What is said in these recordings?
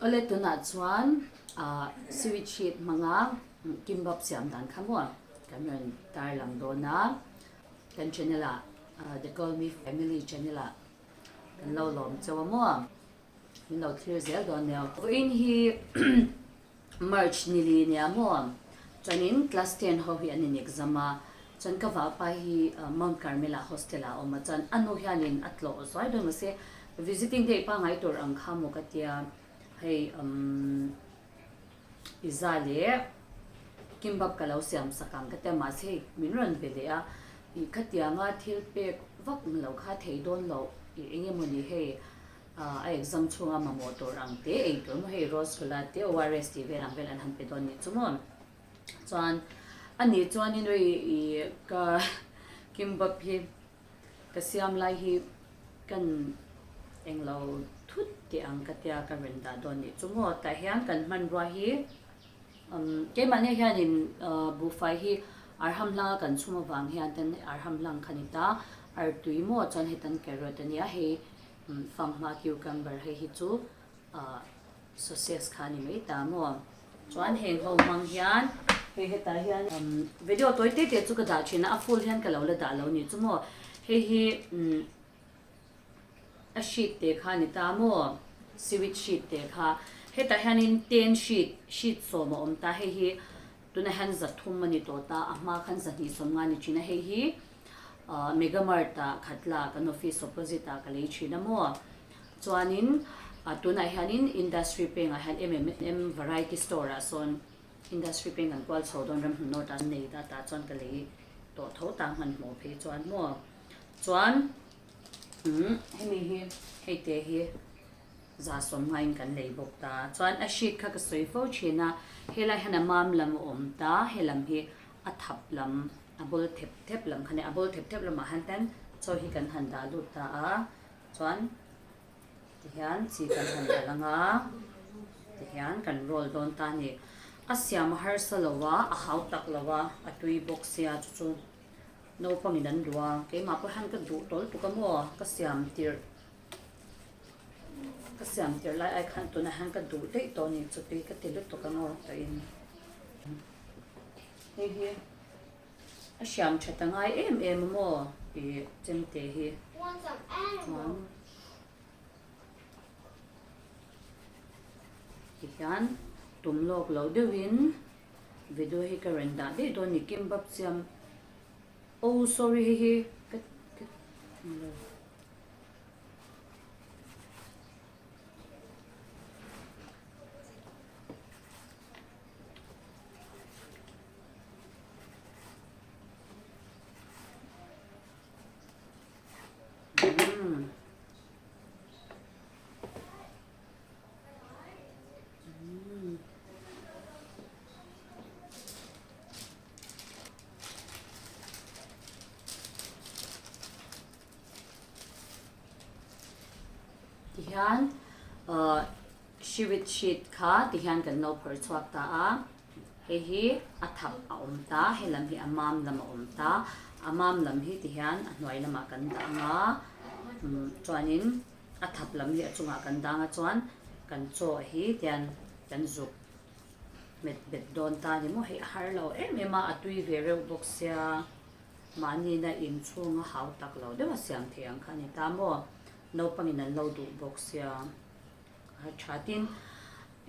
Awle tunah chuan seaweed sheet hmanga kimbap siam dan kha maw kan rawn tarlang dawn a, kan channel ah The Call Me Family channel ah kan lo lawm chauh a maw. Min lo thlir zel dawn nia. Vawiin hi March ni li nia maw? Chuanin class ten ho hi an in exam a, chuan ka vapa hi Mount Carmel ah hostel ah a awm a, chuan a nu hianin a tlawh zuai dawn mahse visiting day pangngai tur ang kha maw ka tia hei umm pizza leh kimbap ka lo siam sak ang ka tia mahse hei min rawn be leh a, ih khatianga thil pek vak lo kha thei dawn loh ih eng emawni hei A exam chhunga mamawh tur ang te, ei tur maw hei Rosgulla te, ORS tih vel ang vel an han pe dawn nih chu maw. Chuan a nih chuanin ui ih ka kimbap hi ka siam lai hi kan englo thut teh ang ka tia ka rawn dah dawn nih chu maw. Tah hian kan hmanrua hi keimahni hianin buhfai hi arham hlanga kan chhum avang hian ten arham hlang kha ni ta, artui maw chuan hetan carrot a nia hei Fanghma cucumber hei hi chu ah sausage kha a ni mai ta maw? Chuan heng ho hmang hian hei hetah hian video tawi te te chu ka dah thin a, a full hian ka lo la dah lo ni chu maw? Hei hi a sheet te kha a ni ta maw? Seaweed sheet te kha hetah hianin ten sheet sheet sawm a awm ta hei hi tunah hian zathum a ni tawh ta a hma khan zahnih sawmnga a ni thin a hei hi Mega Mart ah Khatla kan office opposite ah ka lei thin a maw? Chuanin tunah hianin industry pengah hian MMM variety store ah sawn industry peng kan kual chho dawn ramhnu north ah nei ta tah chuan ka lei tawh tho ta hmanhmawh phei chuan maw? Chuan umm hemi hi hei te hi za sawm ngaiin kan lei bawk ta. Chuan a sheet kha ka sawi fo thin a, helai hian a mam lam a awm ta, helam hi a thap lam A bul thep thep lam kha nia, a bul thep thep lamah hian ten chaw hi kan han dah lut ta a, chuan tihian chi kan han dah ang a, tihian kan roll dawn ta a ni. A siam a harsa lo a, a hau tak lo a, a tui bawk sia chu chu naupangin an duh a, keimah pawh hian ka duh tawl tuk a maw, ka siam tirh ka siam tirh lai ai khan tunah hian ka duh daih tawh a ni, chutui ka ti lutuk ang aw tawhin. Hei hi a hriam that a ngai em em a maw tih chemte hi chuan tihian tum lawk loh deuhin video hi ka rawn dah daih dawn a ni kimbap siam oh sorry hei hi ka ka lo. Tihian ahh Seaweed sheet kha ti hian kan lo phawrh chhuak ta a, hei hi a thap a awm ta, he lam hi a mam lam a awm ta, a mam lam hi ti hian a hnuai lamah kan dah ang a, chuanin a thap lam hi a chungah kan dang a chuan kan chaw hi tian kan zuk hmet bet dawn ta a ni maw, hei a har lo em em a, a tui ve reuh bawk sia, mahni na inchhunga hau tak lo deuh a siam thei ang kha a ni ta maw, naupangin an lo duh bawk sia. A tha tin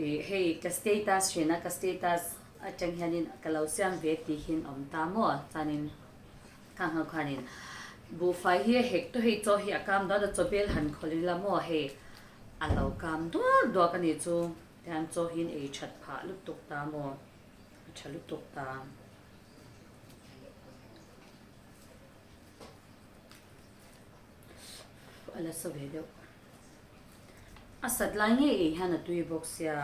ih hei ka status hrena ka status atang hianin ka lo siam ve tih hian awm ta maw chuanin khang ho khanin buhfai hi a hek tawh hei chaw hi a kam duat a chaw bel han khawlh ila maw hei a lo kam duak duak a nih chu tihian chaw hian ei that phah lutuk ta maw a tha lutuk ta. A la sa ve deuh. A sat lai ngei ei hian a tui bawk sia.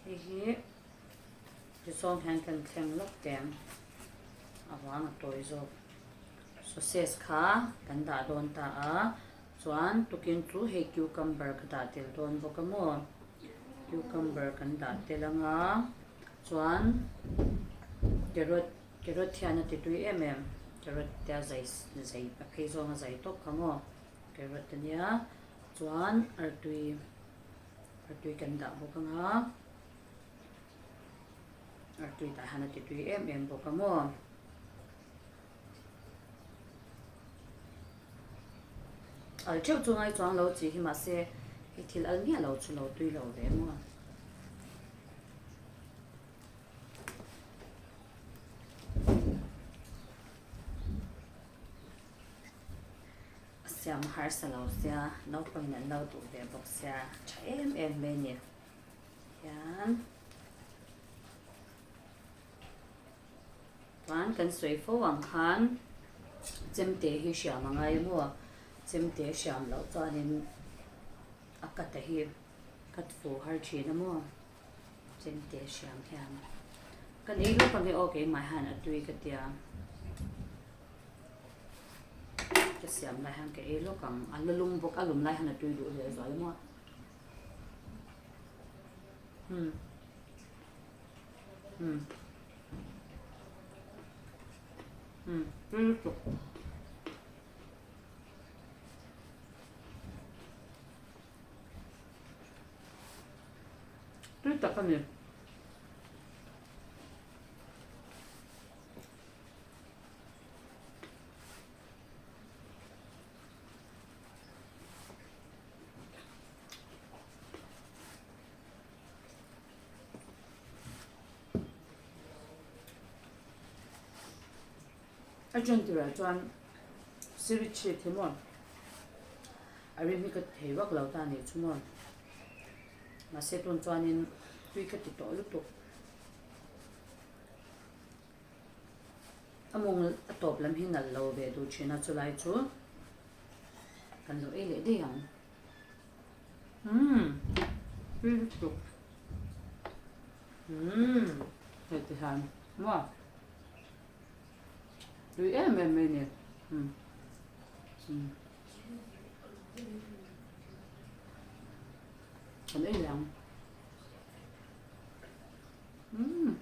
Hei hi tizawng hian kan thleng lawk teh ang. A vang a tawi zawk. Sausage kha kan dah dawn ta a. Chuan tukin chu hei cucumber ka dah tel dawn bawk a maw. Cucumber kan dah tel ang a. Chuan carrot. Carrot hian a ti tui em em, carrot te a zai zai a phei zawng a zai tawp kha maw, carrot a nia chuan artui artui kan dah bawk ang a, artui dah hian a ti tui em em bawk a maw. Al theuh chu ngai chuang lo chi hi mahse hei thil al miah lo chu lo tui lo ve maw. A siam harsa lo sia naupangin an lo duh ve bawk sia tha em em mai a ni hian. Chuan kan sawi fo ang khan chemte hi hriam a ngai maw? Chemte hriam loh chuanin a cut a hi cut fu har thin a maw? Chemte hriam hian ka nei lawk ange aw keimah hian a tui ka tia ka siam lai hian ka ei lawk ang a la lum bawk a lum lai hian a tui duh leh zual maw? Umm. Umm. Umm tui lutuk. Tui tak a ni. A ṭhen turah chuan sweet chhit hi maw a rim hi ka ti thei vak lo ta a nih chu maw mahse tun chuanin tui ka ti tawh lutuk a mawng a tawp lam hi nalh lo ve duh thin a chulai chu kan lo ei leh daih ang. Umm tui lutuk umm hei ti hian maw tui em em mai a ni umm umm kan ei leh ang umm.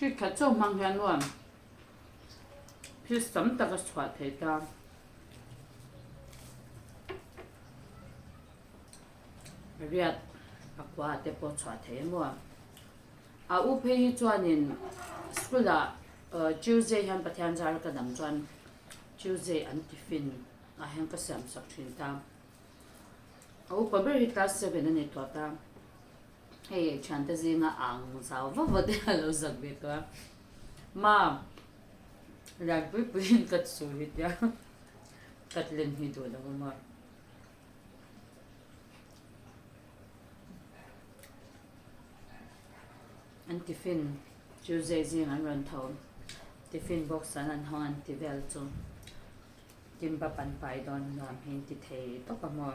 Hri khat chauh hmang hian nuam piece tam tak a chhuah thei ta. Riat pakua te pawh chhuah thei a maw? A u phei hi chuanin school ah Tuesday hian Pathian zar ka dam chuan Tuesday an tiffin ah hian ka siam sak thin ta. A upa ber hi class seven a ni tawh ta. Hei thiante zinga ang zau vak vak te a lo zak ve tawh a. Ma lianpui puiin ka chu hi tia Katlin hi duh lo a maw? An tiffin Tuesday zing an rawn tho tiffin box an an hawng an ti vel chu kimbap an pai dawn nuam hi an ti thei tawp a maw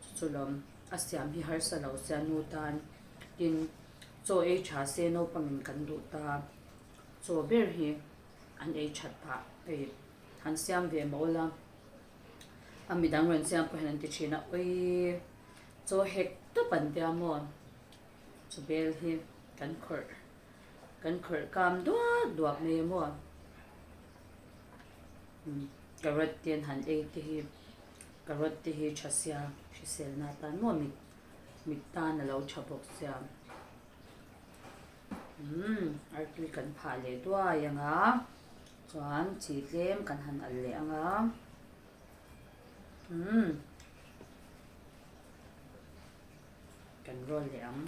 chu chu lawm a siam hi harsa lo sia nu tan tin chaw ei tha se naupangin kan duh ta chaw ber hi an ei that phah hei an siam ve mawl a. A midang rawn siam pawh hian an ti thin a, awii chaw hek tawp an tia maw? Chu bel hi kan khawrh kan khawrh kam duak duak mai a maw? Carrot te an han ei te hi carrot te hi tha sia hriselna atan maw mit mit tan a lo tha bawk sia. Umm artui kan phah leh duai ang a. Chuan chi tlem kan han al leh ang a, umm kan roll leh ang.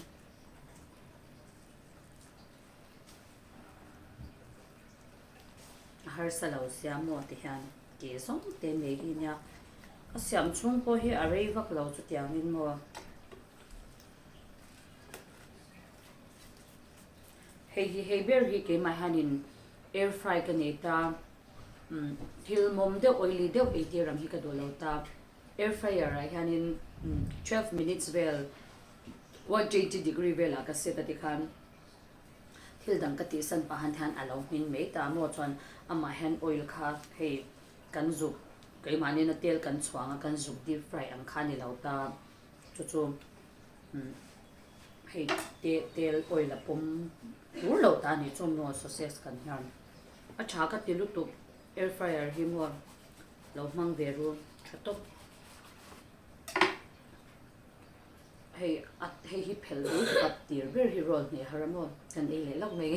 A harsa lo sia maw ti hian ke zawng te mai hi nia, a siam chhung pawh hi a rei vak lo chutiangin maw. Hei hi hei ber hi keimah hianin air fry ka nei ta, thil mawm deuh oily deuh ei tir ang hi ka duh lo ta. Air fryer ah hianin 12 minutes vel 180 degree velah ka set a tikhan thil dang ka tihsan pah han hian a lo hmin mai ta maw chuan amah hian oil kha hei kan zuk keimahni na tel kan chhuang a kan zuk deep fry ang kha a ni lo ta chu chu hei te tel oil a pawm tur lo ta a ni chu maw sausage kan hian a tha ka ti lutuk air fryer hi maw lo hmang ve ru tha tawp. Hei a hei hi phel deuh tak tir ber hi roll hne har a maw kan ei leh lawk mai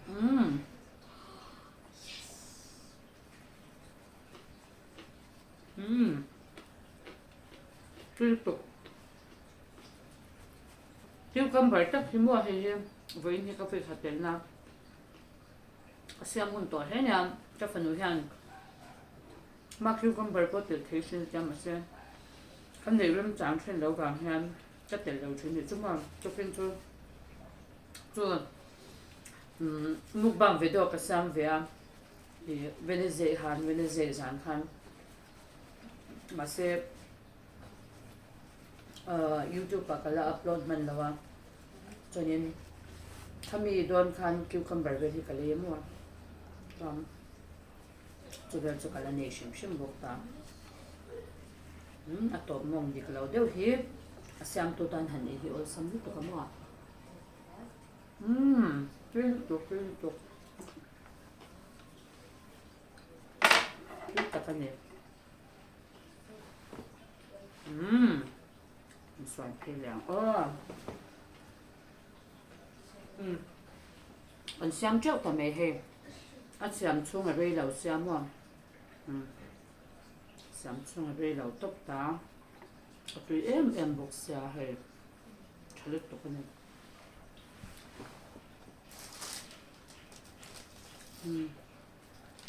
umm umm tui lutuk cucumber tak hi maw hei hi vawiin hi ka fridge a tel na a siam hun tawh hle nia ka fanu hian. Mah cucumber pawh telh thei hrin tia mahse ka neih remchang then lo vang hian ka telh lo thin ni chu maw tukin chu chu umm mukbang video ka siam ve a ih Wednesday han Wednesday zan khan mahse ahh youtube ah ka la upload hman lo a chuanin khami dawn khan cucumber vel hi ka lei a maw chuan. Chu vel chu ka la nei hrim hrim bawk ta. Umm a tawp mawng dik lo deuh hi a siamtu tan han ei hi awlsam lutuk a maw. Umm tui lutuk tui lutuk. Tui tak a ni. Umm insuan phei leh ang aw. Umm. An siam teuh ta mai hei. A siam chhung a rei lo sia maw? Umm. Siam chhung a rei lo tawp ta. A tui em em bawk sia hei. Tha lutuk a ni. Umm.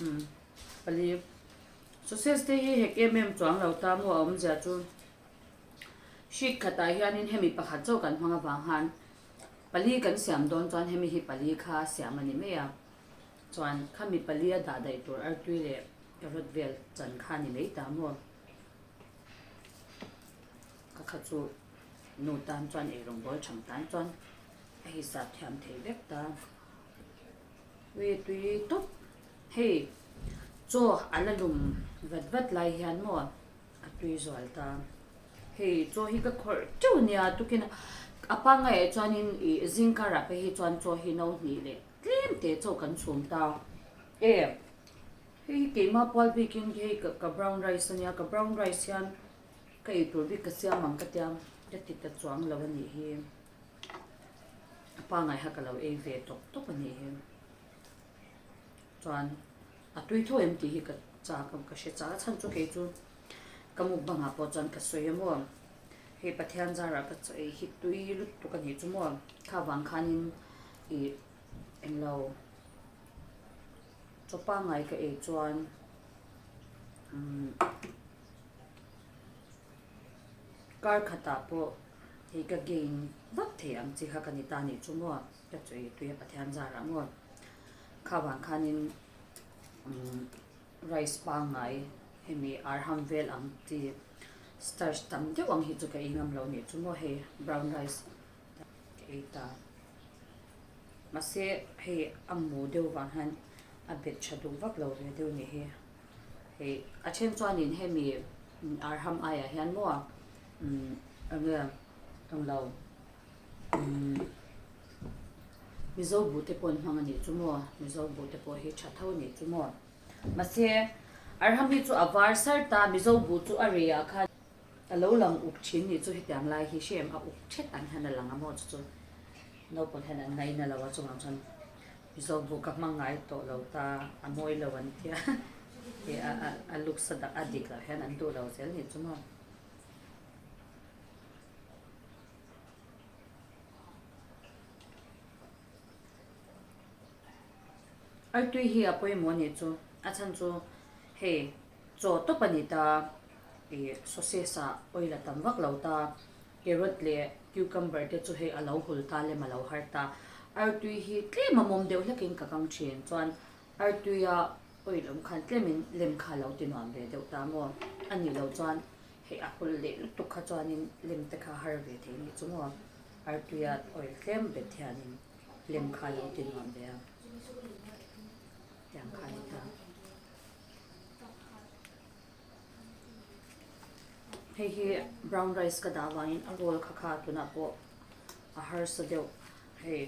Umm. Pali. Sausage te hi hek em em chuang lo ta maw a awmzia chu. Sheet khatah hianin hemi pakhat chauh kan hmang avang khan Pali kan siam dawn chuan hemi hi pali kha siam a ni mai a, chuan khami pali a dah daih tur artui leh carrot vel chan kha a ni mai ta maw? Ka kha chu nu tan chuan eirawng bawl tham tan chuan a hisap thiam thei vek ta. Ui tui tawp hei chaw a la lum vat vat lai hian maw A tui zual ta. Hei chaw hi ka khawrh teuh nia tukin a pangngai ah chuanin ih zingkar ah phei hi chuan chaw hi no hnih leh tlem te chaw kan chhum ta. E hei hi keimah pual bikin hei ka brown rice ania ka brown rice hian ka eitur bik ka siam ang ka tia ka ti ta chuang lo a nih hi. A pangngai kha ka lo ei ve tawp tawp a nih hi. Chuan a tui tho em tih hi ka chak a, ka hre chak a chhan chu kei chu ka mukbang ah pawh chuan ka sawi a maw hei Pathian zarah ka chaw ei hi tui lutuk a nih chu maw kha vang khanin ih englo chaw pangngai ka ei chuan umm kar khatah pawh hei ka gain vak thei ang chi kha ka ni ta a nih chu maw ka chaw ei tui a Pathian zarah maw. Kha vang khanin rice pangngai hemi arham vel ang chi starch tam deuh ang hi chu ka ei ngam lo nih chu maw hei brown rice ka ei ta. Mahse hei a mu deuh vang hian a bet tha duh vak lo ve deuh nih hi. Hei a then chuanin hemi arham aiah hian maw eng nge englo. Mizo buh te pawh an hmang a nih chu maw? Mizo buh te pawh hi tha tho a nih chu maw? Mahse, Arham hi chu a var sar ta, Mizo buh chu a rei ah khan a lo lang uk thin nih chu hetiang lai hi hrem a uk thet ang hian a lang a maw chu chu naupang hian an ngaina lo a chungah chuan Mizo buh ka hmang ngai tawh lo ta a mawi lo an tia a looks a dik loh hian an duh lo zel nih chu maw? Artui hi a pawimawh a nih chu, a chhan chu hei chaw tawp a ni ta, ih sausage ah oil a tam vak lo ta, carrot leh cucumber te chu hei a lo hul ta lem a lo har ta, artui hi tlem a mawm deuh hlekin ka kang thin chuan artui a. Oil awm khan tlemin lem kha lo ti nuam ve deuh ta maw? A nih loh chuan hei a hawlh leh lutuk kha chuanin lem te kha har ve thei nih chu maw? Artuia oil tlem bet hianin lem kha lo ti nuam ve a, tiang kha a ni ta. Hei hi brown rice ka dah avangin a roll kha kha tunah pawh a harsa deuh hei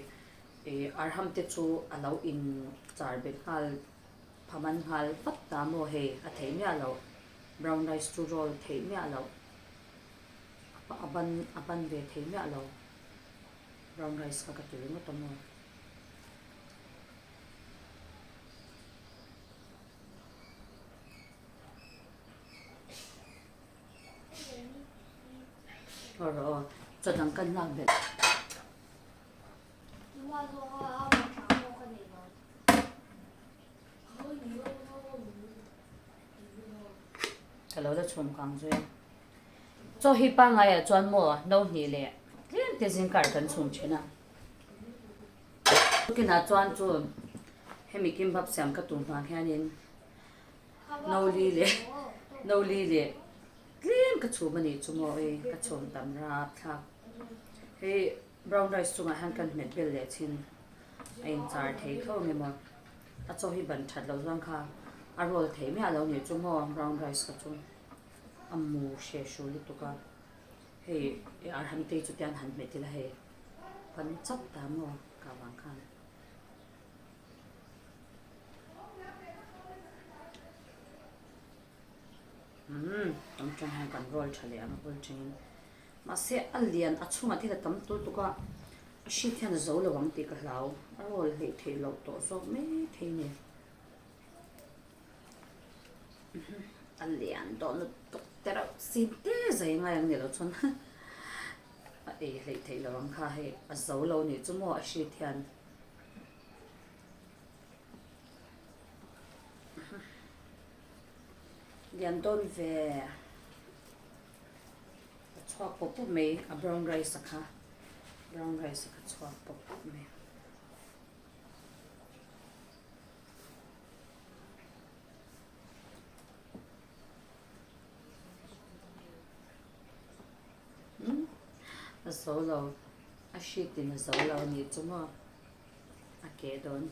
ih arham te chu a lo in char bet nghal phaman nghal vat ta maw hei a theih miah loh brown rice chu roll theih miah loh a ban a ban ve thei miah lo brown rice kha ka ti ringawt a maw. Aw rawh aw, chaw dang kan lak belh. Ka lo la chhum kang zui a. Chaw hi pangaiah chuan maw no hnih leh tlem te zingkar kan chhum thin a. Tukinah chuan chu hemi kimbap siam ka tum vang hianin no li leh no li leh tlem ka chhum a nih chu maw ei ka chhum tam rap thlak. Hei brown rice chungah hian kan hmet bel leh chin a inchar thei tho ang emaw a chaw hi ban that loh chuan kha a roll thei miah lo nih chu maw brown rice kha chu a mu hre hru lutuk a. Hei i arhamtei chu tian han hmet ila hei pan chap ta maw ka vang khan. Umm tam tang hian kan roll tha leh ang a bul tangin mahse a lian a chhungah thil a tam tul tuk a a hrit hian a zo lo ang tih ka hlau a roll hleih theih loh tawh zawk mai thei a ni. A lian dawn lutuk te reuh si te zai ngai ang ni lo chuan a ei hleih theih lo ang kha hei a zo lo nih chu maw a hrit hian lian dawn ve a chhuak pawp pawp mai a brown rice a kha brown rice a kha chhuak pawp pawp mai. A zo lo, a hritin a zo lo a nih chu maw a keh dawn.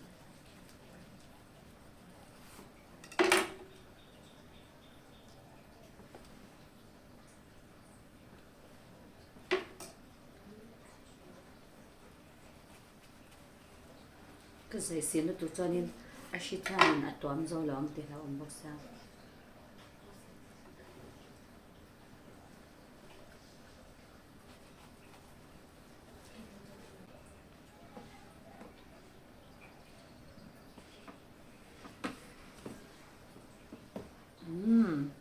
Ka zai sin lutuk chuanin a hri thianin a tuam zo lo ang tih hlauhawm bawk sia. Umm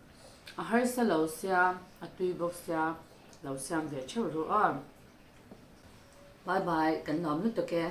a harsa lo sia a tui bawk sia lo siam ve theuh ru aw. Bye bye kan nuam lutuk e.